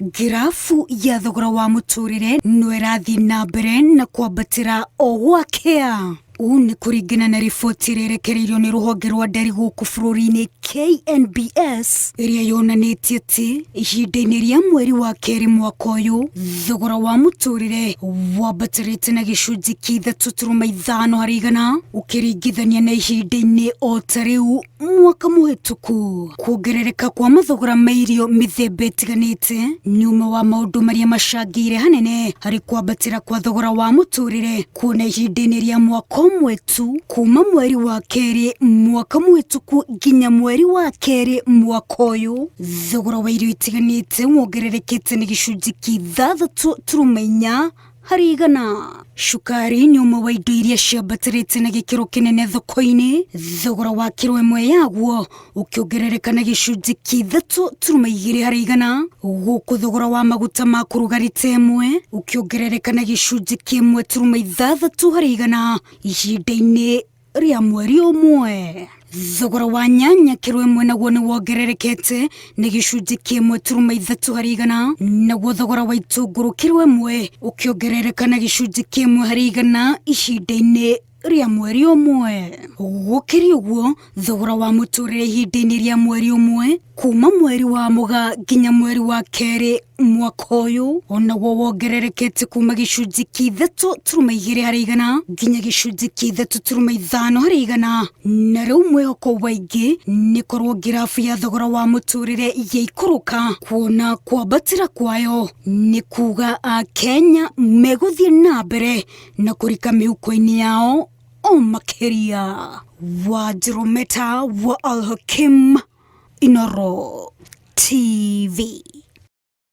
Ngirabu ya thogora wa mũtũrĩre no ĩrathiĩ na mbere na kwambatĩra o gwakĩa. Ũũ nĩ kũringana na riboti ĩrĩa ĩrekereirio nĩ rũhonge rwa ndari gũkũ bũrũri-inĩ KNBS ĩrĩa yonanĩtie atĩ ihinda-inĩ rĩa mweri wa kerĩ mwaka ũyũ thogora wa mũtũrĩre wambatĩrĩte na gĩcunjĩ kĩa 3.5 harĩ igana ũkĩringithania na ihinda-inĩ o ta rĩu mwaka mũhĩtũku. Kuongerereka kwa mathogora ma irio mĩthemba ĩtiganĩte nĩ ũmwe wa maũndũ marĩa macangĩire hanene harĩ kwambatĩra kwa thogora wa mũtũrĩre kuona ihinda-inĩ rĩa mwaka ũmwe tu kuma mweri wa kerĩ mwaka mũhĩtũku nginya mweri wa kerĩ mwaka ũyũ thogora wa irio itiganĩte wongererekete nĩ gĩcunjĩ kĩa 6.4 harĩ igana. Cukari nĩ ũmwe wa indo iria ciambatĩrĩte na gĩkĩro kĩnene thoko-inĩ, thogora wa kiro ĩmwe yaguo ũkĩongerereka na gĩcunjĩ kĩa 3.2 harĩ igana, gũkũ thogora wa maguta ma kũruga rita ĩmwe ũkĩongerereka na gĩcunjĩ kĩa 1.6 harĩ igana ihinda-inĩ rĩa mweri ũmwe. Thogora wa nyanya kiro ĩmwe naguo nĩ wongererekete na gĩcunjĩ kĩa 1.3 harĩ igana, naguo thogora wa itũngũrũ kiro ĩmwe ũkĩongerereka na gĩcunjĩ kĩa 1 harĩ igana ihinda-inĩ rĩa mweri ũmwe. Gũkĩrĩ ũguo, thogora wa mũtũrĩre ihinda-inĩ rĩa mweri ũmwe kuma mweri wa Mũgaa nginya mweri wa kerĩ mwaka ũyũ onaguo wongererekete kuma gĩcunjĩ kĩa 3.2 harĩ igana nginya gĩcunjĩ kĩa 3.5 harĩ igana. Na rĩu mwĩhoko wa aingĩ nĩ korwo ngirabu ya thogora wa mũtũrĩre yaikũrũka, kuona kwambatĩra kwayo nĩ kuga Akenya megũthiĩ na mbere na kũrika mĩhuko-inĩ yao o makĩria. Wanjirũ Meta wa Al Hakim, Inooro TV.